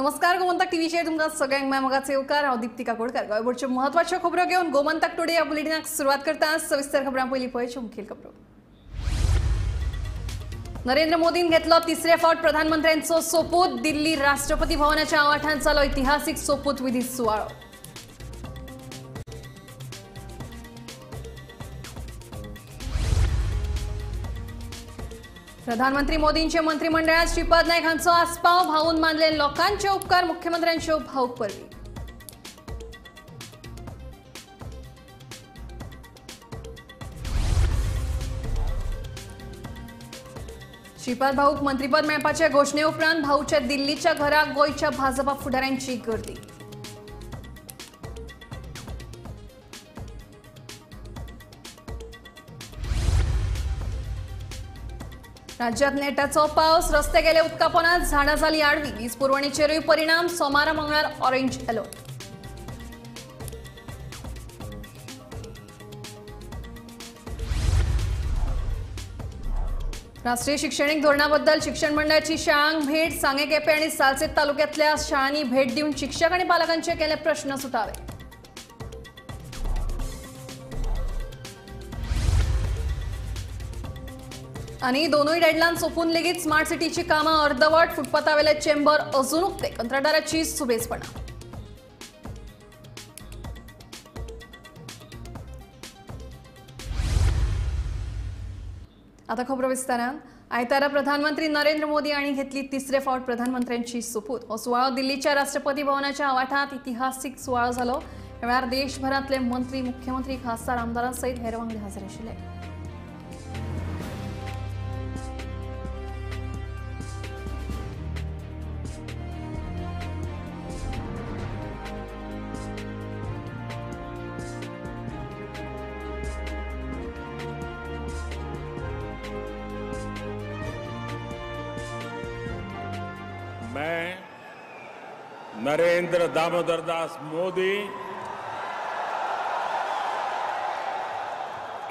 नमस्कार, गोमंतक टीव्हीचेर तुमकां सगळ्यांक माय मोगाचे येवकार। हांव दीप्ती काकोडकर। गोंयभरच्यो म्हत्वाच्यो खबरो घेवन गोमंतक टुडे ह्या बुलेटिनाक सुरवात करता। सविस्तर खबरां पयलीं पळयच्यो मुखेल खबरो। नरेंद्र मोदीन घेतलो तिसरे फावट प्रधानमंत्र्यांचो सोपूत। दिल्ली राष्ट्रपती भवनाच्या आवाठांत जालो इतिहासीक सोपूतविधी सुवाळो। प्रधानमंत्री मोदींचे मंत्रिमंडळात श्रीपाद नायक हांचो आस्पाव। भाऊन मानले लोकांचे उपकार, मुख्यमंत्र्यांच्यो भाऊक परबी। श्रीपाद भाऊक मंत्रीपद मेळपाचे घोशणे उपरांत भाऊच्या दिल्लीच्या घराक गोंयच्या भाजपा फुडाऱ्यांची गर्दी। राज्यात नेटाचो पावस, रस्ते गेले उदकापोनात, झाडां जाली आडवी, वीज पुरवणेचेरूय परिणाम। सोमारा मंगळार ऑरेंज अलर्ट। राष्ट्रीय शिक्षणीक धोरणाबद्दल शिक्षण मंडळाची शाळांक भेट। सांगे केपें आनी सालसेत तालुक्यांतल्या शाळांनी भेट दिवन शिक्षक आनी पालकांचे केले प्रश्न सुटावे। आनी दोनूय डेडलायन सोंपून लेगीत स्मार्ट सिटीची कामां अर्दवट, फुटपाथावेले चेंबर अजून उक्ते, कंत्राटदाराची सुबेजपणा। आता खबरो विस्तारान। आयतारा प्रधानमंत्री नरेंद्र मोदी हांणी घेतली तिसरे फावट प्रधानमंत्र्यांची सोपूत। हो सुवाळो दिल्लीच्या राष्ट्रपती भवनाच्या आवाठांत इतिहासीक सुवाळो जालो। ह्या वेळार देशभरांतले मंत्री, मुख्यमंत्री, खासदार, आमदारां सयत हेर वांगडी हजर आशिल्ले। मैं नरेंद्र दामोदर दास मोदी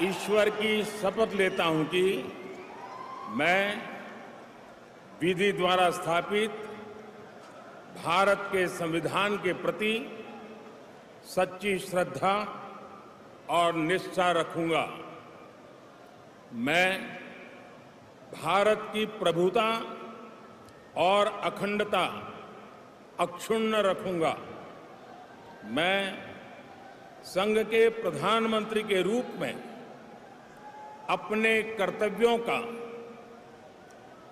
ईश्वर की शपथ लेता हूं कि मैं विधि द्वारा स्थापित भारत के संविधान के प्रति सच्ची श्रद्धा और निष्ठा रखूंगा। मैं भारत की प्रभुता और अखंडता अक्षुण्ण रखूंगा। मैं संघ के प्रधानमंत्री के रूप में अपने कर्तव्यों का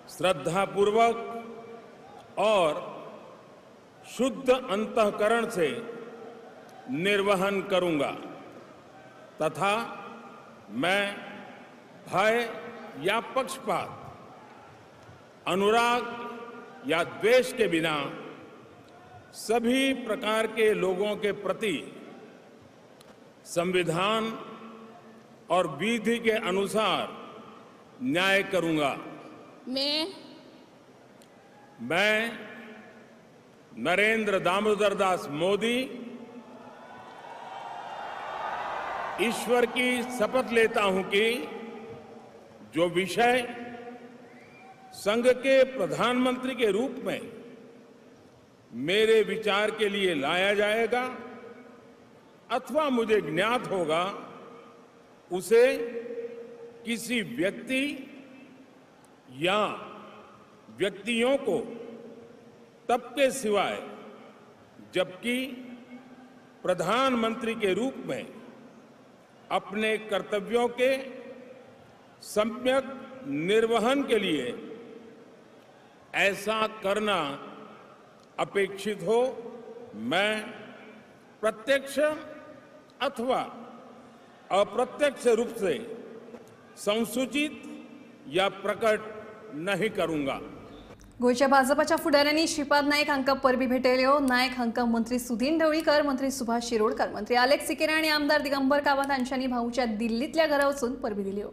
श्रद्धापूर्वक और शुद्ध अंतःकरण से निर्वहन करूंगा तथा मैं भय या पक्षपात, अनुराग या द्वेष के बिना सभी प्रकार के लोगों के प्रति संविधान और विधि के अनुसार न्याय करूंगा। मैं नरेंद्र दामोदर दास मोदी ईश्वर की शपथ लेता हूं कि जो विषय संघ के प्रधानमंत्री के रूप में मेरे विचार के लिए लाया जाएगा अथवा मुझे ज्ञात होगा, उसे किसी व्यक्ति या व्यक्तियों को तब के सिवाय जबकि प्रधानमंत्री के रूप में अपने कर्तव्यों के सम्यक निर्वहन के लिए ऐसा करना अपेक्षित हो, मैं प्रत्यक्ष अथवा अप्रत्यक्ष रूप से संसूचित या प्रकट नहीं करूंगा। गोंयच्या भाजपाच्या फुडाऱ्यांनी श्रीपाद नायक हांकां परबी भेटयल्यो। नायक हांकां मंत्री सुदीन ढवळीकर, मंत्री सुभाष शिरोडकर, मंत्री आलेक्स सिकेरा आनी आमदार दिगंबर कामत हांच्यांनी भाऊच्या दिल्लींतल्या घरा वचून परबी दिल्यो।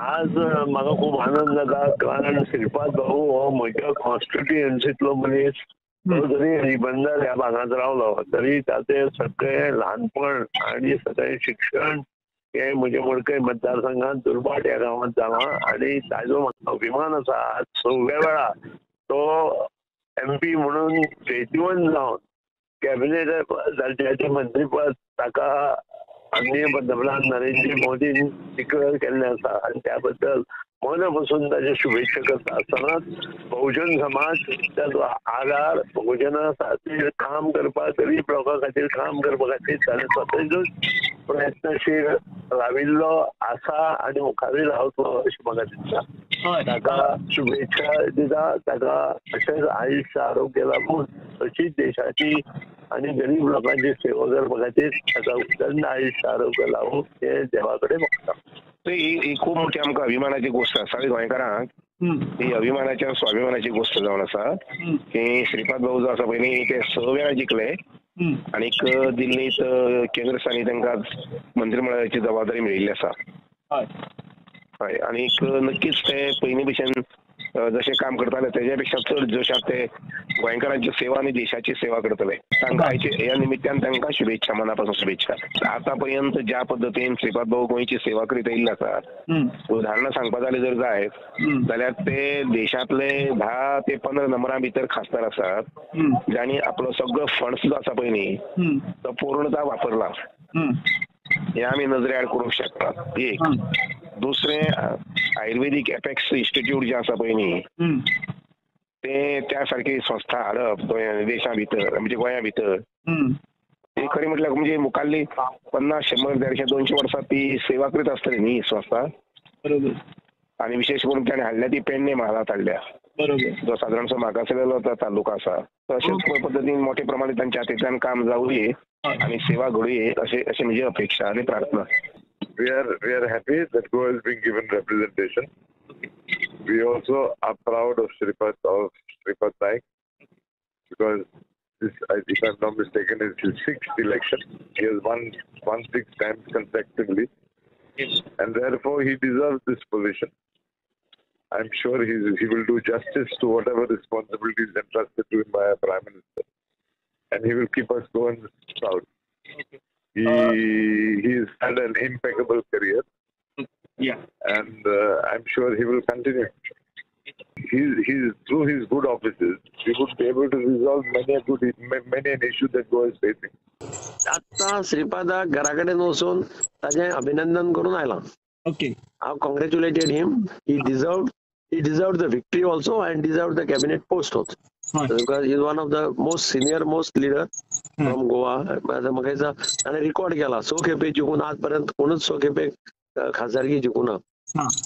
आज म्हाका खूब आनंद जाता कारण श्रीपाद भाऊ हो म्हज्या कॉन्स्टिट्युएन्सींतलो मनीस. तो जरी रिबंदर ह्या भागांत रावलो तरी ताचें सगळें ल्हानपण आनी सगळें शिक्षण हें म्हज्या मडकय मतदारसंघात दुर्भाट ह्या गांवांत जालां आनी ताजो म्हाका अभिमान आसा. आज सव्या वेळा तो एमपी म्हणून जैतिवंत जावन कॅबिनेट दर्जाचें मंत्रीपद ताका माननीय पंतप्रधान नरेंद्र मोदीन डिक्लेअर केल्लें आसा आनी त्या बद्दल मना पसून ताचे शुभेच्छा करता आसतनाच बहुजन समाज ताचो आधार बहुजना खातीर काम करपाक, गरीब लोकां खातीर काम करपा खातीर ताणें स्वताचोच प्रयत्नशील राविल्लो आसा आनी मुखारूय रावतलो अशें म्हाका दिसता. ताका शुभेच्छा दिता, ताका अशेंच आयुश्य आरोग्य लाबून अशीच देशाची आनी गरीब लोकांची सेवा करपा खातीर ताका उदंड आयुश्य आरोग्य लावूं हें देवा कडेन मागता. ही खूब मोठी आमकां अभिमानाची गोश्ट आसा सगळ्या गोंयकारांक. ही अभिमानाची आनी स्वाभिमानाची गोश्ट जावन आसा की श्रीपाद भाऊ जो आसा पळय न्ही ते 6 वेळा जिखले आनीक दिल्लींत केंद्र स्थानी तांकां मंत्रिमंडळाची जबाबदारी मेळिल्ली आसा. हय, आनीक नक्कीच ते पयलीं भशेन जशें काम करताले तेज्या पेक्षा चड जोशात ते गोंयकारांची सेवा आनी देशाची सेवा करतले. तांकां ह्या निमित्तान तांकां शुभेच्छा, मना पासून शुभेच्छा. आतां पर्यंत ज्या पद्दतीन श्रीपाद भाऊ गोंयची सेवा करीत आयिल्ले आसा, उदाहरणां सांगपा जालें जर जायत जाल्यार ते देशांतले 10 ते 15 नंबरां भितर खासदार आसात जांणी आपलो सगळो फंड्स जो आसा पळय न्ही तो पूर्णता वापरला, हे आमी नजरे आड करूंक शकतात. एक दुसरें, आयुर्वेदीक एपेक्स इन्स्टिट्यूट जे आसा पळय न्ही ते त्या सारकी संस्था हाडप देशा भितर म्हणजे गोंया भितर, ती खरी म्हटल्यार म्हणजे मुखाल्ली 50, 100, 150, 200 वर्सां ती सेवा करीत आसतली न्ही संस्था. बरोबर. आनी विशेश करून ताणें हाडल्या ती पेडणे म्हालांत हाडल्या, जो सादारणसो मागासलेलो तालुका आसा. तशेंच पद्दतीन मोठे प्रमाणे तांच्या हातींतल्यान काम जावये आनी सेवा घडुये अशें अशें म्हजी अपेक्षा आनी प्रार्थना. We are happy that Goa is being given representation. We also are proud of Shripad Naik because this, if I'm not mistaken, is his 6th election. He has won 6 times consecutively, and therefore he deserves this position. I'm sure he will do justice to whatever responsibility is entrusted to him by our Prime Minister, and he will keep us Goans proud. Okay. He's had an impeccable career, yeah, and I'm sure he will continue. He's through his good offices, he would be able to resolve many an issue that Goa is facing. आत्ता श्रीपादाक घरा कडेन वचून ताजें अभिनंदन करून आयलां. Okay. I congratulated him. He deserved the victory also and deserved the cabinet post also. Because he is one of the most senior most leader from Goa. म्हाका दिसता ताणें रिकॉर्ड केला, 6 खेपे जिखून आजपर्यंत कोणूच 6 खेपे खासदारकी जिखूना,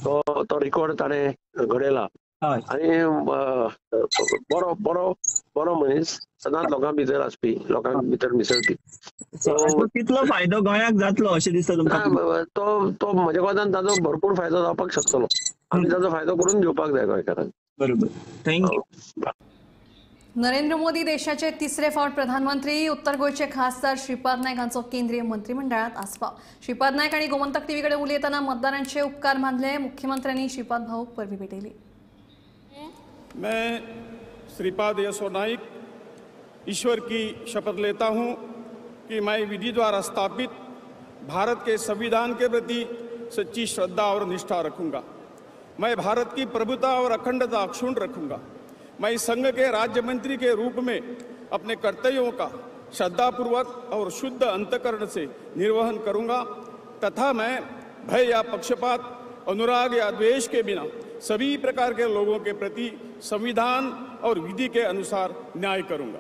तो रिकॉर्ड ताणें घडयला. आनी बरो बरो बरो मनीस, सदांच लोकां भितर आसपी, लोकां भितर मिसळपी. कितलो फायदो गोंयाक जातलो अशें दिसता तुमकां? तो तो म्हज्या कोतान ताजो भरपूर फायदो जावपाक शकतलो. आमी ताजो फायदो करून घेवपाक जाय गोंयकारांक. बरोबर, thank you. Narendra Modi देशाचे तिसरे फावट प्रधानमंत्री. उत्तर गोंयचे खासदार श्रीपाद नायक हांचो केंद्रीय मंत्रिमंडळात आस्पाव. श्रीपाद नायक आनी गोमंतक टीव्ही कडेन उलयतना मतदारांचे उपकार मानले. मुख्यमंत्र्यांनी श्रीपाद भाऊक परबी भेटयली. मैं श्रीपाद यशो नाइक ईश्वर की शपथ लेता हूं कि मैं विधि द्वारा स्थापित भारत के संविधान के प्रति सच्ची श्रद्धा और निष्ठा रखूंगा। मैं भारत की प्रभुता और अखंडता अक्षुण्ण रखूंगा। मैं संघ के राज्य मंत्री के रूप में अपने कर्तव्यों का श्रद्धापूर्वक और शुद्ध अंतकरण से निर्वहन करूंगा तथा मैं भय या पक्षपात, अनुराग या द्वेष के बिना सभी प्रकार के लोगों के प्रति संविधान और विधि के अनुसार न्याय करूंगा।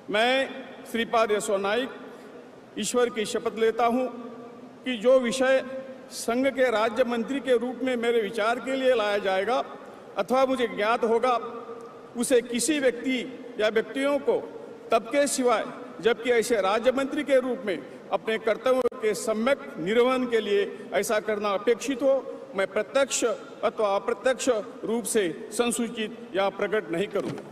मैं श्रीपाद यशो नाइक ईश्वर की शपथ लेता हूं कि जो विषय संघ के राज्य मंत्री के रूप में मेरे विचार के लिए लाया जाएगा अथवा मुझे ज्ञात होगा, उसे किसी व्यक्ति या व्यक्तियों को तब के सिवाय जबकि ऐसे राज्य मंत्री के रूप में अपने कर्तव्यों के सम्यक निर्वहन के लिए ऐसा करना अपेक्षित हो, मैं प्रत्यक्ष अथवा अप्रत्यक्ष रूप से संसूचित या प्रकट नहीं करूंगा।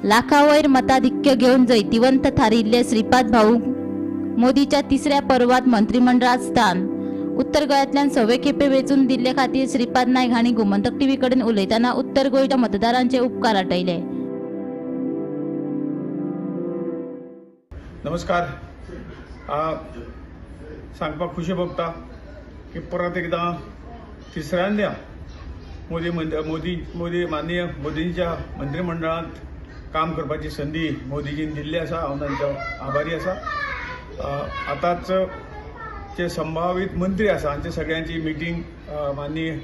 लाखावयर मताधिक्य घेवन जैतिवंत थारिल्ले श्रीपाद भाऊ मोदीच्या तिसऱ्या पर्वात मंत्रिमंडळात स्थान. उत्तर गोंयांतल्यान सवे खेपे वेंचून दिल्ले खातीर श्रीपाद नायक हांणी गोमंतक टीव्ही कडेन उलयतना उत्तर गोंयच्या मतदारांचे उपकार आटयले. नमस्कार. सांगपाक खुशी भोगता की परत एकदा तिसऱ्यांदा मोदी मोदी मोदी माननीय मोदींच्या मंत्रिमंडळांत काम करपाची संदी मोदीजीन दिल्ली आसा. हांव तांचो आभारी आसा. आतांच जे संभावीत मंत्री आसा हांचे सगळ्यांची मिटींग माननीय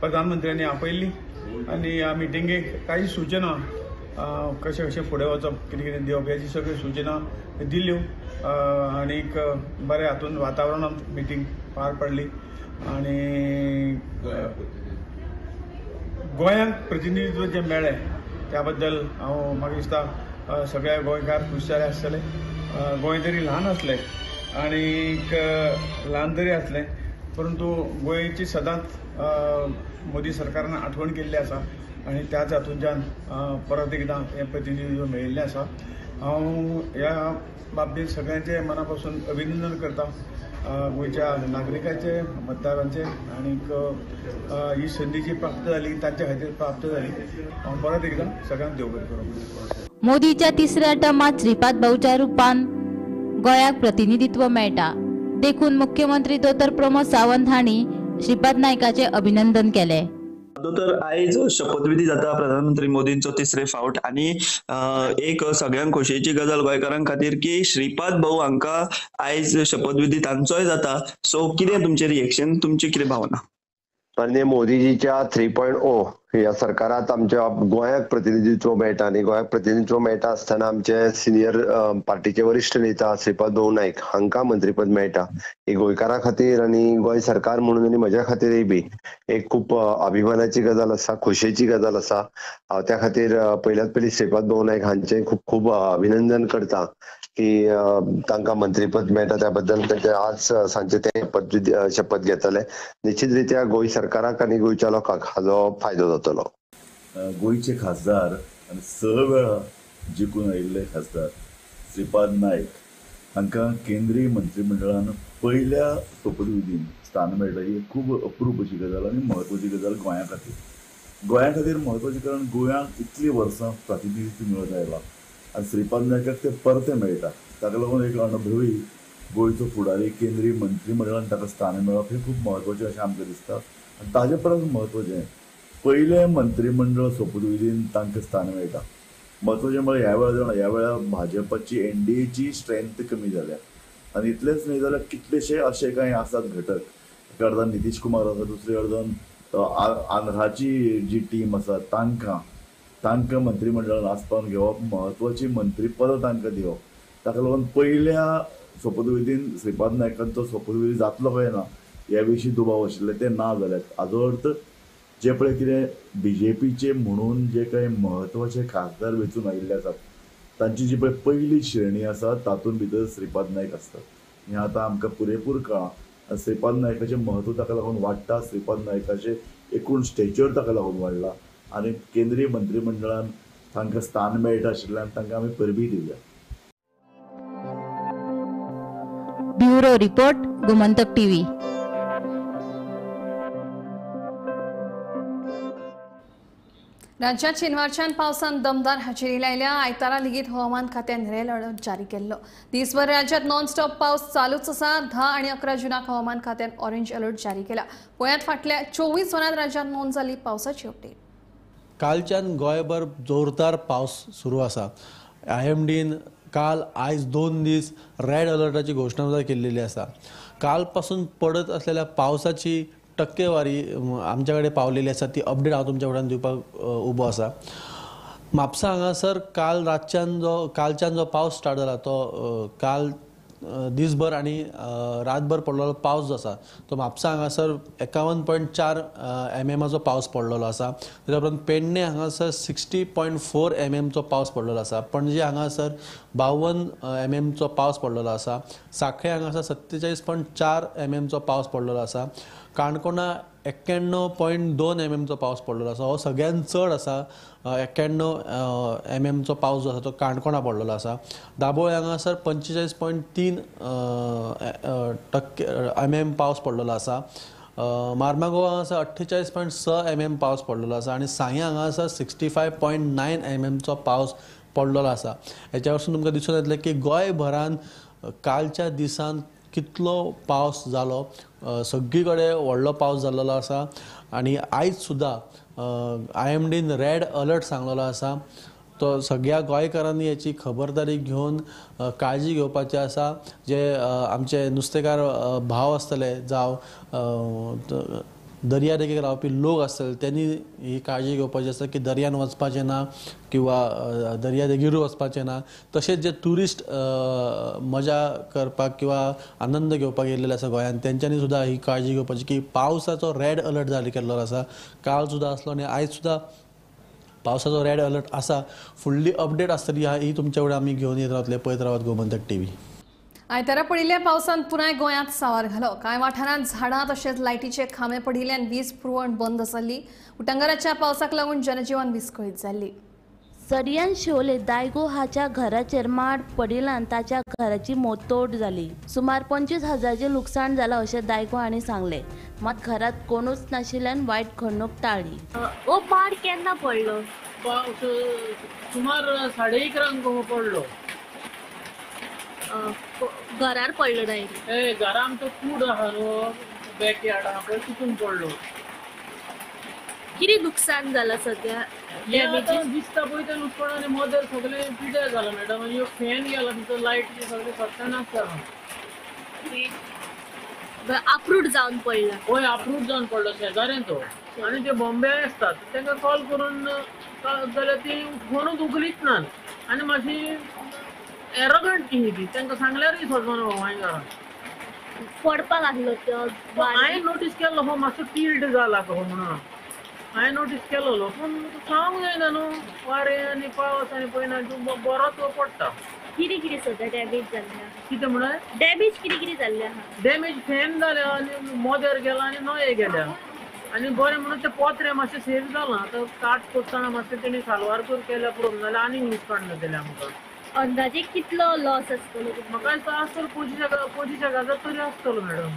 प्रधानमंत्र्यांनी आपयल्ली आनी ह्या मिटिंगेक काही सूचना कशें कशें फुडें वचप, कितें कितें दिवप ह्याची सगळ्यो सूचना दिल्यो आनीक बरें हातून वातावरणांत मिटींग पार पडली आनी गोंयांक प्रतिनिधित्व जें मेळ्ळें त्या बद्दल हांव म्हाका दिसता सगळे गोंयकार खूश जाले आसतले. गोंय तरी ल्हान आसलें आनीक ल्हान तरी आसलें परंतु गोंयची सदांच मोदी सरकारान आठवण केल्ली आसा आनी त्याच हातूंतल्यान परत एकदां हें प्रतिनिधित्व मेळिल्लें आसा. हांव ह्या बाबतींत सगळ्यांचें मना पासून अभिनंदन करता, गोंयच्या नागरिकांचे, मतदारांचे आनीक ही संदी जी प्राप्त जाली तांच्या खातीर प्राप्त जाली. हांव परत एकदां सगळ्यांक देव बरें करूं. मोदीच्या तिसऱ्या टर्मात श्रीपाद भाऊच्या रूपान गोंयाक प्रतिनिधित्व मेळटा देखून मुख्यमंत्री दोतोर प्रमोद सावंत हांणी श्रीपाद नायकाचे अभिनंदन केले. दोतोर, आयज शपथविधी जाता प्रधानमंत्री मोदींचो तिसरे फावट आनी एक सगळ्यांक खोशयेची गजाल गोंयकारां खातीर की श्रीपाद भाऊ हांकां आयज शपथविधी तांचोय जाता. सो कितें तुमचें रिएक्शन, तुमची कितें भावना? माननीय मोदीजीच्या 3.0 ह्या सरकारांत आमच्या गोंयाक प्रतिनिधित्व मेळटा आनी गोंयाक प्रतिनिधित्व मेळटा आसतना आमचे सिनियर पार्टीचे वरिश्ठ नेता श्रीपाद भाऊ नायक हांकां मंत्रीपद मेळटा. ही गोंयकारां खातीर आनी गोंय सरकार म्हणून आनी म्हज्या खातीरय बी एक खूब अभिमानाची गजाल आसा, खोशयेची गजाल आसा. हांव त्या खातीर पयल्यात पयलीं श्रीपाद भाऊ नायक हांचें खूब खूब अभिनंदन करता की तांकां मंत्रीपद मेळटा त्या बद्दल तांचे आज सांजचे ते शपथ घेतले. निश्चित रित्या गोंय सरकाराक आनी गोंयच्या लोकांक हाजो फायदो जातलो. गोंयचे खासदार आनी 6 वेळा जिखून आयिल्ले खासदार श्रीपाद नायक हांकां केंद्रीय मंत्रिमंडळान पयल्या शपथविधीन स्थान मेळटा ही खूब अप्रूप अशी गजाल आनी म्हत्वाची गजाल गोंया खातीर. गोंया खातीर म्हत्वाची कारण गोंयांक इतलीं वर्सां प्रतिनिधित्व मेळत आयलां आनी श्रीपाद नायकाक तें परतें मेळटा. ताका लागून एक अणभवी गोंयचो फुडारी केंद्रीय मंत्रिमंडळान ताका स्थान मेळप हें खूब म्हत्वाचें अशें आमकां दिसता. आनी ताजे परस म्हत्वाचें पयलें मंत्रिमंडळ सोपुतविधीन तांकां स्थान मेळटा. म्हत्वाचें म्हळ्यार ह्या वेळार ह्या वेळार भाजपाची एनडीएची स्ट्रेंथ कमी जाल्या आनी इतलेंच न्हय जाल्यार कितलेशे अशे कांय आसात घटक, एका अर्दान नितीश कुमार आसा, दुसरे अर्दान आंध्राची जी टीम आसा तांकां तांकां मंत्रिमंडळान आसपावन घेवप, म्हत्वाची मंत्रीपदां तांकां दिवप. ताका लागून पयल्या सोपुतविधीन श्रीपाद नायकांचो सोपुतविधी जातलो काय ना ह्या विशीं दुबाव आशिल्ले, ते ना जाल्यात. हाजो अर्थ जे पळय कितें बीजेपीचे म्हणून जे कांय म्हत्वाचे खासदार वेंचून आयिल्ले आसात तांची जी पळय पयली श्रेणी आसा तातूंत भितर श्रीपाद नायक आसतात. हें आतां आमकां पुरेपूर कळ्ळां. श्रीपाद नायकाचें म्हत्व ताका लागून वाडटा, श्रीपाद नायकाचें एकूण स्टेचर ताका लागून वाडला आनी केंद्रीय मंत्रिमंडळान तांकां स्थान मेळटा आशिल्ल्यान तांकां आमी परबी दिवया. Bureau report, Gomantak TV. राज्यात शेनवारच्यान पावसान दमदार हजेरी लायल्या. आयतारा लेगीत हवामान खात्यान रेड अलर्ट जारी केल्लो. दिसभर राज्यात नॉनस्टॉप पावस चालूच आसा. 10 आनी 11 जूनाक हवामान खात्यान ऑरेंज अलर्ट जारी केला. गोंयांत फाटल्या 24 वरांत राज्यात नोंद जाली पावसाची अपडेट. कालच्यान गोंयभर जोरदार पावस सुरू आसा. आयएमडीन काल आयज 2 दीस रेड अलर्टाची घोशणा केल्लेली आसा. कालपासून पडत असलेल्या पावसाची टक्केवारी आमच्या कडेन पावलेली आसा, ती अपडेट हांव तुमच्या फुड्यान दिवपाक उबो आसा. म्हापसा हांगासर काल रातच्यान जो कालच्यान जो पावस स्टार्ट जाला तो काल दिसभर आनी रातभर पडलेलो पावस जो आसा तो म्हापसा हांगासर 51.4 mm पावस पडलेलो आसा. तेच्या उपरांत पेडणे हांगासर 60.4 mm पावस पडलेलो आसा. पणजे हांगासर 52 mm पावस पडलेलो आसा. साखळे हांगासर 47.4 mm पावस पडलेलो आसा. काणकोणा 91.2 mm पावस पडलेलो आसा. हो सगळ्यात चड आसा. 91 mm पावस जो आसा तो काणकोणा पडलेलो आसा. दाबोळे हांगासर 45.3 mm पावस पडलेलो आसा. मार्मागोवा हांगासर 48.6 mm पावस पडलेलो आसा आनी सांग्या हांगासर 65.9 mm पावस पडलेलो आसा. हेच्या वरसून तुमकां दिसून येतलें की गोंयभरान कालच्या दिसान कितलो पावस जालो. सगळी कडेन व्हडलो पावस जाल्लो आसा आनी आयज सुद्दां IMDन रेड अलर्ट सांगलेलो आसा. तो सगळ्या गोंयकारांनी हेची खबरदारी घेवन काळजी घेवपाची आसा. जे आमचे नुस्तेकार भाव आसतले जावं दर्या देगेक रावपी लोक आसतले त्यांनी ही काळजी घेवपाची आसा की दर्यान वचपाचें ना किंवा दर्या देगेरूय वचपाचें ना. तशेंच जे ट्युरिस्ट मजा करपाक किंवा आनंद घेवपाक येयल्ले आसा गोंयांत तेंच्यांनी सुद्दां ही काळजी घेवपाची की पावसाचो रेड अलर्ट जारी केल्लो आसा. काल सुद्दां आसलो आनी आयज सुद्दां पावसाचो रेड अलर्ट आसा. फुडली अपडेट आसतली ही तुमच्या कडेन आमी घेवन येत रावतले. पळयत रावात गोमंतक टीव्ही. आयतारा पडिल्ल्या पावसान पुराय गोंयांत सावार घालो. कांय वाठारांत झाडां तशेंच लायटीचे खांबे पडिल्ल्यान वीज पुरवण बंद जाल्ली. उटंगाराच्या पावसाक लागून जनजीवन विस्कळीत जाल्ली. सरियान शिवोले दायगो हाच्या घराचेर माड पडिल्ल्यान ताच्या घराची मोडतोड जाली. सुमार 25,000चें लुकसाण जालां अशें दायगो हांणी सांगलें. मात घरांत कोणूच नाशिल्ल्यान वायट घडणूक टाळ्ळी. ओ माड केन्ना पडलो? पावस सुमार 11:30 पडलो. घरार पडलो डायरेक्ट? ए घरा आमचो कूड आहा न्हू, बॅकयार्ड आहा पळय, तितून पडलो. कितें नुकसान जालां सद्या? दिसता पळय तें लुकसाण आनी मदर सगळें पिड्यार जालां मॅडम. आनी फॅन गेला तिचो, लायट सगळें सत्यानाश जाला. अप्रूट जावन पडला? हय, अप्रूट जावन पडलो शेजाऱ्यान तो. आनी ते बॉम्बे आसतात तांकां कॉल करून जाल्यार ती फोनूच उखलीच ना आनी मातशी एरोगंट की ती. तांकां सांगल्यारूय सोदना गोंयकारांक. पडपाक लागलो तो हांवें नोटीस केल्लो हो मातसो टिल्ट जाला कसो म्हणून हांवें नोटीस केल्लो, पूण सांगूंक जायना न्हू. वारें आनी पावस आनी पळयना तूं बरोच पडटा. कितें कितें सद्या डॅमेज जाल्लें? कितें म्हणलें? डॅमेज कितें कितें जाल्लें आहा? डॅमेज फॅन जाल्या आनी मोदेर गेला आनी नये गेल्या. आनी बरें म्हणून तें पोत्रें मातशें सेफ जालां. आतां काट करतना मातशें तेणी सालवार कर केल्या पुरो, नाल्यार आनीक लुकसाण जातलें आमकां. अंदाजे कितलो लॉस आसतलो? म्हाका दिसता आसतलो 25,000 तरी आसतलो मॅडम.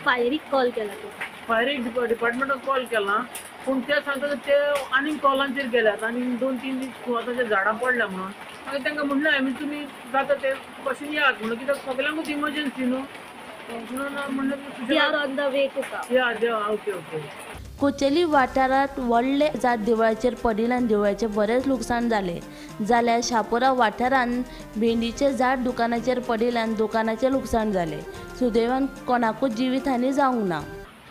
फायरीक कॉल केला तूं? फायरीक डिपार्टमेंटाक कॉल केला, पूण ते सांगता ते आनीक कॉलांचेर गेल्यात आनी 2-3 दीस आतां झाडां पडल्या म्हणून. मागीर तांकां म्हणलें हांवें तुमी जाता ते भशेन येयात म्हणून, कित्याक सगल्यांकूच इमर्जन्सी न्हू म्हणून म्हणलें. On the way to come. या ओके ओके. कोचेली वाठारांत व्हडले झाड देवळाचेर पडिल्ल्यान देवळाचें बरेंच लुकसाण जालें. जाल्यार शापोरा वाठारांत भेंडीचें झाड दुकानाचेर पडिल्ल्यान दुकानाचें लुकसाण जालें. सुदैवान कोणाकूच जिवीत हानी जावंक ना.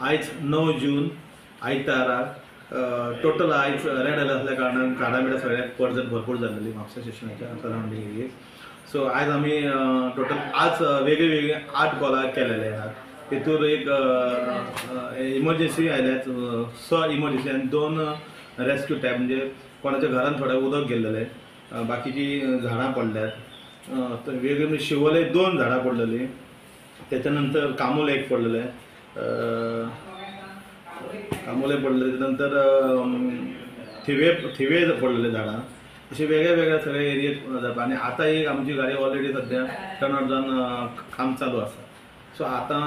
आयज 9 जून आयतारा टोटल आयज रेड अलर्ट आसल्या कारणान झाडां बिडां सगळ्याक पडझड भरपूर जाल्ली म्हापसा स्टेशनाच्या सरावंडींग एरियेक. सो आयज आमी टोटल आज वेगळे वेगळे 8 कॉलां केलेले आहात. तेतूर एक इमर्जन्सी आयल्यात, 6 इमर्जन्सी आनी 2 रेस्क्यू टायप, म्हणजे कोणाच्या घरान थोडें उदक गेल्लेलें, बाकीची झाडां पडल्यात. वेगळे म्हणजे शिवोले 2 झाडां पडलेलीं, त्याच्या नंतर कामोले एक पडलेलें, कामोले पडलेले, नंतर थिवे थिवे पडलेले झाडां. अशे वेगळ्या वेगळ्या सगळे एरियेत जाता. आनी आतां एक आमची गाडी ऑलरेडी सद्या टर्न आवट जावन काम चालू आसा. सो आतां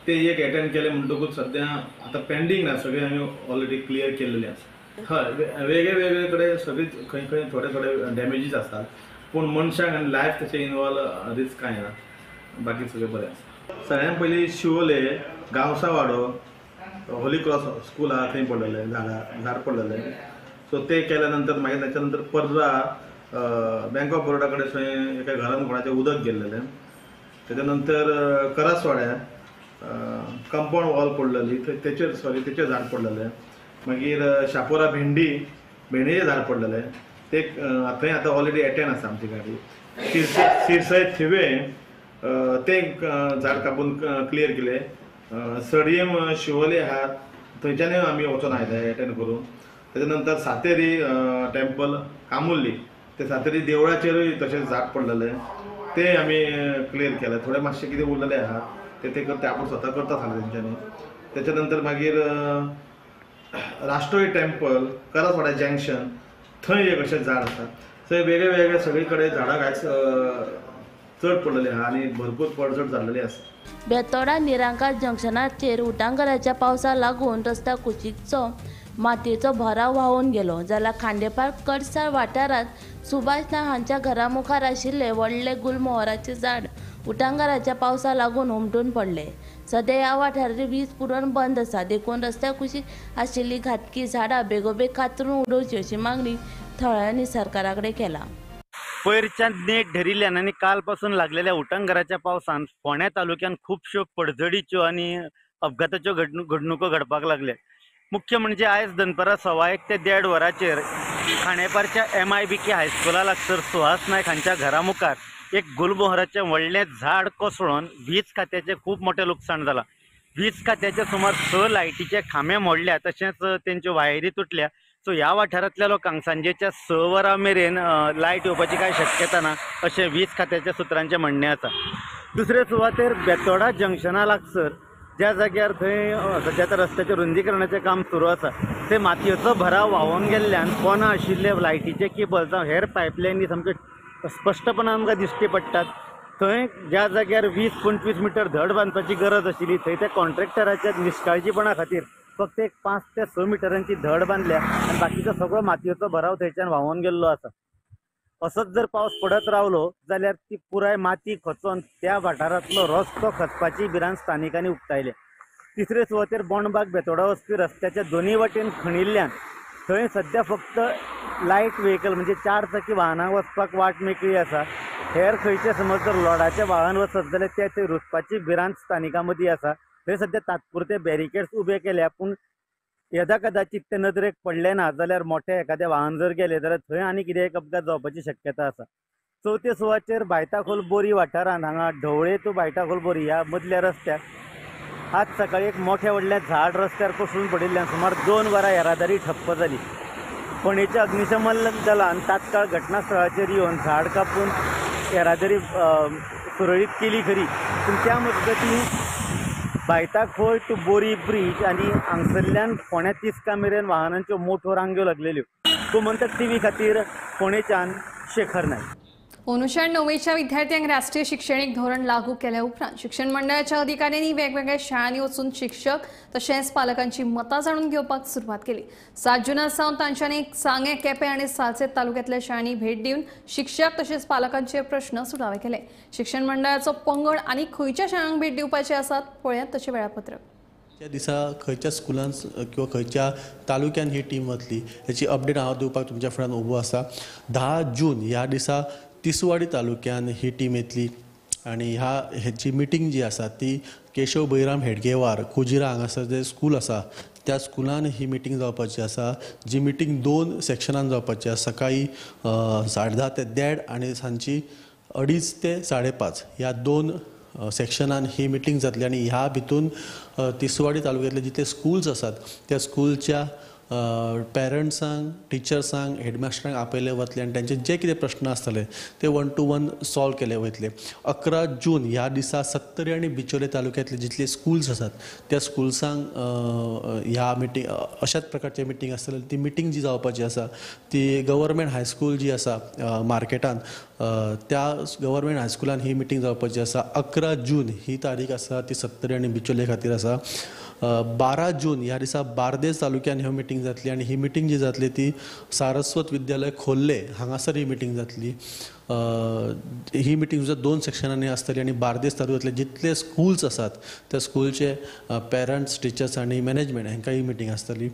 ते एक एटेंड केले म्हणटकूच सद्या आतां पेंडींग ना, सगळे आमी ऑलरेडी क्लियर केल्लेले आसा. हय, वेगळे वेगळे कडेन सगळीच खंय खंय थोडे थोडे डॅमेजीस आसतात, पूण मनशाक आनी लायफ तशें इनवॉल्व रिस्क कांय ना, बाकी सगळें बरें आसा. सगळ्यान पयलीं शिवोले गांवसावाडो होली क्रॉस स्कूल आहा थंय पडलेलें झाडां झाड पडलेलें. सो ते केल्या नंतर मागीर ताच्या नंतर पर्रा बँक ऑफ बरोडा कडेन थंय एका घरान कोणाचें उदक गेल्लेलें. त्याच्या नंतर करासवाड्या कंपाऊंड वॉल पडलेली तेचेर सॉरी तेचेर झाड पडलेलें. मागीर शापोरा भेंडी भेंडीचें झाड पडलेलें ते थंय आतां ऑलरेडी एटेंड आसा आमची गाडी. सिरसय थिवे ते झाड कापून क्लियर केलें. सडयेम शिवोले आहात थंयच्यानूय आमी वचोन आयले एटेंड करून. त्याच्या नंतर सातेरी टेम्पल कामुर्ली ते सातेरी देवळाचेरूय तशेंच झाड पडलेलें ते आमी क्लियर केलें. थोडे मातशें कितें उरलेलें आहा ते ते करता आपूण स्वता करता सांगलें तेंच्यांनी. तेच्या नंतर मागीर राष्ट्रोळी टेम्पल करासवाडा जंक्शन थंय एक अशें झाड आसा. थंय वेगळे वेगळे सगळे कडेन झाडां कांयच चड पडलेली आहा आनी भरपूर पडझड जाल्लेली आसा. बेतोडा निरांकार जंक्शनाचेर उटांगाराच्या पावसा लागून रस्त्या कुशीकचो मातयेचो भराव व्हांवून गेलो, जाल्यार खांडेपार कडसाळ वाठारांत सुभाष नायक हांच्या घरा मुखार आशिल्ले व्हडले गुलमोहराचे झाड उटांगाराच्या पावसा लागून हुमटून पडले. सध्या ह्या वाठाराची वीज पुरवण बंद आसा, देखून रस्त्या कुशीक आशिल्ली घातकी झाडां बेगोबेग कातरून उडोवची अशी मागणी थळाव्यांनी सरकारा कडेन केला. पयरच्यान नेट धरिल्ल्यान आनी कालपासून लागलेल्या उटंगाराच्या पावसान फोंड्या तालुक्यान खुबश्यो पडझडीच्यो आनी अपघाताच्यो घडणुको घडपाक लागल्या. मुख्य म्हणजे आयज दनपरां 1:15 ते 1:30 वरांचेर खांडेपारच्या MIBK हायस्कुला लागसर सुहास नायक हांच्या घरा मुखार एक गुलमोहराचें व्हडलें झाड कोसळून वीज खात्याचें खूब मोठें लुकसाण जालां. वीज खात्याचे सुमार 6 लायटीचे खांबे मोडल्या, तशेंच तेंच्यो वायरी तुटल्या. सो ह्या वाठारांतल्या लोकांक सांजेच्या 6 वरां मेरेन लायट येवपाची कांय शक्यता ना अशें वीज खात्याच्या सुत्रांचें म्हणणें आसा. दुसरे सुवातेर बेतोडा जंक्शना लागसर ज्या जाग्यार थंय सद्या आतां रस्त्याचें रुंदीकरणाचें काम सुरू आसा थंय मातयेचो भराव व्हांवून गेल्ल्यान पोना आशिल्ले लायटीचे केबल जावं हेर पायपलायनी सामक्यो स्पश्टपणान आमकां दिश्टी पडटात. थंय ज्या जाग्यार 20-25 मिटर धड बांदपाची गरज आशिल्ली थंय त्या कॉन्ट्रॅक्टराच्या निश्काळजीपणा खातीर फक्त एक 5 ते 6 मिटरांची धड बांदल्या आनी बाकीचो सगळो मातयेचो भराव थंयच्यान व्हांवून गेल्लो आसा. असोच जर पावस पडत रावलो जाल्यार ती पुराय माती खचोन त्या वाठारांतलो रस्तो खचपाची भिरांत स्थानिकांनी उक्तायल्या. तिसरे सुवातेर बोंडबाग बेतोडा वचपी रस्त्याच्या दोनूय वाटेन खणिल्ल्यान थंय सद्या फक्त लायट व्हेकल म्हणजे 4 चाकी वाहनां वचपाक वाट मेकळी आसा. हेर खंयचे समज जर लोडाचें वाहन वचत जाल्यार ते थंय रुजपाची भिरांत स्थानिकां मदीं आसा. थंय सद्या तात्पुरते बॅरिकेड्स उबे केल्या, पूण यदा कदाचित ते नदरेक पडले ना जाल्यार मोठे एखादें वाहन जर गेलें जाल्यार थंय आनी कितें एक अपघात जावपाची शक्यता आसा. चवथे सुवातेर बायताखोल बोरी वाठारांत हांगा ढवळे टू बायताखोल बोरी ह्या मदल्या रस्त्यार आज सकाळी एक मोठें व्हडलें झाड रस्त्यार कोसळून पडिल्ल्यान सुमार 2 वरां येरादारी ठप्प जाली. फोंडेच्या अग्निशमन दलान तात्काळ घटनास्थळाचेर येवन झाड कापून येरादारी सुरळीत केली खरी, पूण त्या मजगतीं बायताखोल टू बोरी ब्रीज आनी हांगसरल्यान फोंड्या तिस्का मेरेन वाहनांच्यो मोठ्यो रांग्यो लागलेल्यो. गोमंतक टीव्ही खातीर फोंडेच्यान शेखर नायक. अंदूच्या 9वीच्या विद्यार्थ्यांक राष्ट्रीय शिक्षणीक धोरण लागू केल्या उपरांत शिक्षण मंडळाच्या अधिकाऱ्यांनी वेगवेगळ्या शाळांनी वचून शिक्षक तशेंच पालकांची मतां जाणून घेवपाक सुरवात केली. 7 जूना सावन तांच्यांनी सांगें, केपें आनी सालसेत तालुक्यांतल्या शाळांनी भेट दिवन शिक्षक तशेंच पालकांचे प्रश्न सुटावे केले. शिक्षण मंडळाचो पंगड आनी खंयच्या शाळांक भेट दिवपाचे आसात पळयात तशें वेळापत्रक. त्या दिसा खंयच्या स्कुलान किंवा खंयच्या तालुक्यान ही टीम वतली हेची अपडेट हांव दिवपाक तुमच्या फुड्यान उबो आसा. 10 जून ह्या दिसा तिसवाडी तालुक्यान ही टीम येतली आनी ह्या हेची मिटींग जी आसा ती केशव बैराम हेडगेवार कुजिरा हांगासर जे स्कूल आसा त्या स्कुलान ही मिटींग जावपाची आसा. जी मिटींग 2 सेक्शनान जावपाची आसा. सकाळी 10:30 ते 1:30 आनी सांजची 2:30 ते 5:30 ह्या 2 सेक्शनान ही मिटींग जातली आनी ह्या भितून तिसवाडी तालुक्यांतले जितले स्कुल्स आसात त्या स्कुलच्या पेरंट्सांक, टिचर्सांक, हेडमास्टरांक आपयले वतले आनी तांचे जे कितें प्रश्न आसतले ते 1 to 1 solve केले वतले. 11 जून ह्या दिसा सत्तरी आनी बिचोले तालुक्यांतले जितले स्कुल्स आसात त्या स्कुल्सांक ह्या मिटींग अशाच प्रकारचे मिटींग आसतले. ती मिटींग जी जावपाची आसा ती गव्हर्मेंट हायस्कूल जी आसा मार्केटान त्या गव्हर्मेंट हायस्कुलान ही मिटींग जावपाची आसा. 11 जून ही तारीख आसा ती सत्तरी आनी बिचोले खातीर आसा. 12 जून ह्या दिसा बार्देस तालुक्यान ह्यो मिटींग जातली आनी ही मिटींग जी जातली ती सारस्वत विद्यालय खोर्ले हांगासर ही मिटींग जातली. ही मिटींग सुद्दां 2 सेक्शनांनी आसतली आनी बार्देस तालुक्यांतले जितले स्कुल्स आसात त्या स्कुलचे पेरंट्स, टिचर्स आनी मॅनेजमेंट हांकां ही मिटींग आसतली.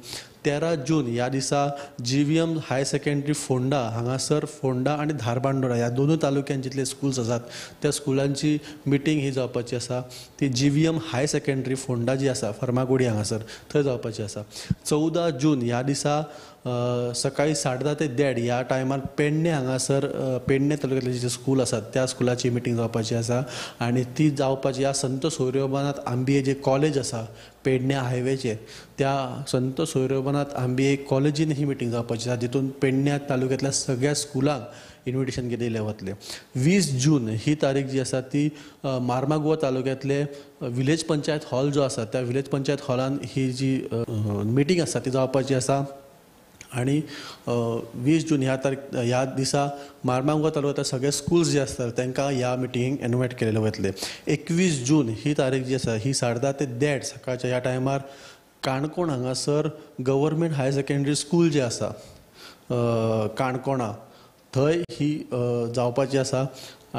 13 जून ह्या दिसा GVM higher secondary Ponda हांगासर फोंडा आनी धारबांदोडा ह्या दोनूय तालुक्यान जितले स्कुल्स आसात त्या स्कुलांची मिटींग ही जावपाची आसा. ती GVM higher secondary Ponda जी आसा फर्मागुडी हांगासर थंय जावपाची आसा. 14 जून ह्या दिसा सकाळी 10:30 ते 1:30 ह्या टायमार पेडणे हांगासर पेडणे तालुक्यांतले जे स्कूल आसात त्या स्कुलाची मिटींग जावपाची आसा आनी ती जावपाची ह्या संत सोयरोबानाथ आंबिये जे कॉलेज आसा पेडणे हायवेचेर त्या संत सोयरोबानाथ आंबिये कॉलेजीन ही मिटींग जावपाची आसा, जितून पेडण्या तालुक्यांतल्या सगळ्या स्कुलांक इन्विटेशन दिलें वतलें. 20 जून ही तारीख जी आसा ती मार्मागोवा तालुक्यांतले विलेज पंचायत हॉल जो आसा त्या विलेज पंचायत हॉलान ही जी मिटींग आसा ती जावपाची आसा आनी 20 जून ह्या तारीख ह्या दिसा मार्मागोवा तालुक्यांतले सगळे स्कूल्स जे आसतात तांकां ह्या मिटिंगेक इन्वायट केलेले वतले. 21 जून ही तारीख जी आसा ही 10:30 ते 1:30 सकाळच्या ह्या टायमार काणकोण हांगासर गव्हर्मेंट हायर सेकंडरी स्कूल जे आसा काणकोणा थंय ही जावपाची आसा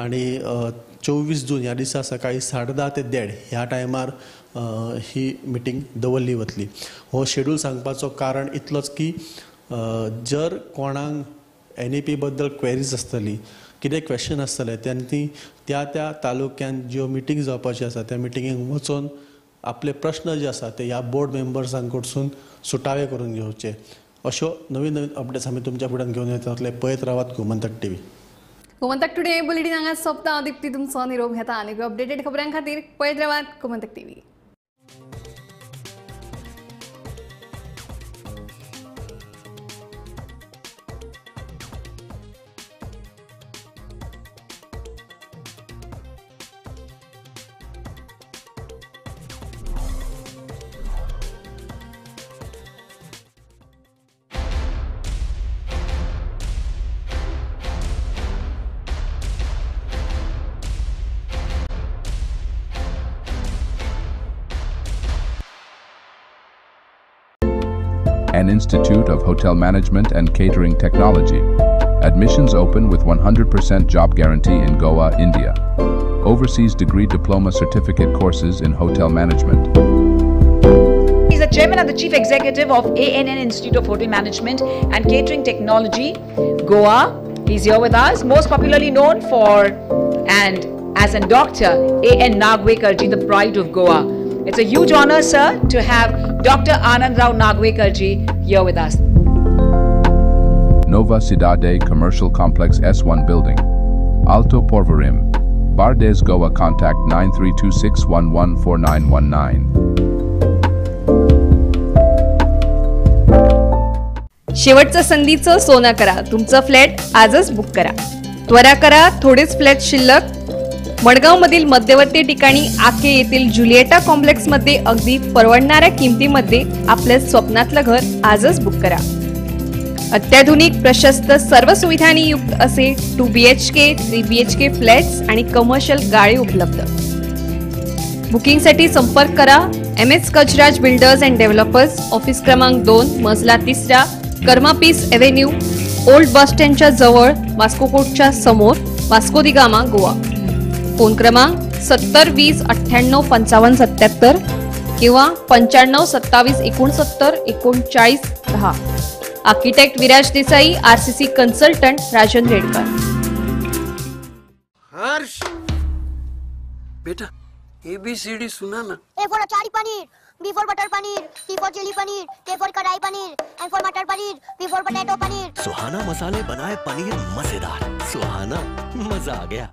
आनी 24 जून ह्या दिसा सकाळी 10:30 ते 1:30 ह्या टायमार ही मिटींग दवरली वतली. हो शेड्यूल सांगपाचो कारण इतलोच की जर कोणाक NEP बद्दल क्वेरीज आसतली, कितें क्वेश्चन आसतले तेन्ना त्या त्या तालुक्यान ज्यो मिटींग जावपाची आसा त्या मिटिंगेक वचून आपले प्रश्न जे आसा ते ह्या बोर्ड मेंबर्सां कडसून सुटावे करून घेवचे. अश्यो नवीन नवीन अपडेट्स आमी तुमच्या फुड्यान घेवन येतले. पळयत रावात Gomantak TV. Gomantak today bulletin हांगा सोंपता. दीप्ती तुमचो निरोप घेता आनी अपडेटेड खबरां खातीर पळयत रावात Gomantak TV. An Institute of Hotel Management and Catering Technology. Admissions open with 100% job guarantee in Goa, India. Overseas degree diploma certificate courses in hotel management. He's the chairman and the chief executive of ANN Institute of Hotel Management and Catering Technology, Goa. He's here with us, most popularly known for and as a doctor, A.N. Nagvekar ji, the pride of Goa. It's a huge honor, sir, to have Dr. Anand Rao Nagvekar ji here with us. Nova Cidade Commercial Complex S1 Building, Alto Porvorim, Bardez, Goa. Contact 9326114919. शेवटच्या संधीचं सोनं करा, तुमचं flat आजच book करा. त्वरा करा, थोडेच flat शिल्लक. मडगावमधील मध्यवर्ती ठिकाणी आके येथील जुलिएटा कॉम्प्लेक्समध्ये अगदी परवडणाऱ्या किमतीमध्ये आपल्या स्वप्नातलं घर आजच बुक करा. अत्याधुनिक प्रशस्त सर्व सुविधांनी युक्त असे 2 BHK 3 BHK flats आणि कमर्शियल गाळे उपलब्ध. बुकिंगसाठी संपर्क करा MS Gajraj builders and developers, office क्रमांक 2, मजला 3, Karma peace avenue, old bus स्टँडच्या जवळ, वास्को कोर्टच्या समोर, वास्को दी गामा, गोवा. फोन क्रमांक 70 20 98 55 77 किंवा 95 27 69 39 10. Architect Viraj Desai, RCC consultant Rajan Redkar. Harsh बेटा, ABCD सुना ना. A for achari paneer, B for butter paneer, C for chilli paneer, K for kadai paneer, M for matar paneer, P for potato paneer. Suhana मसाले बनाए पनीर मजेदार. सुहाना मजा आ गया.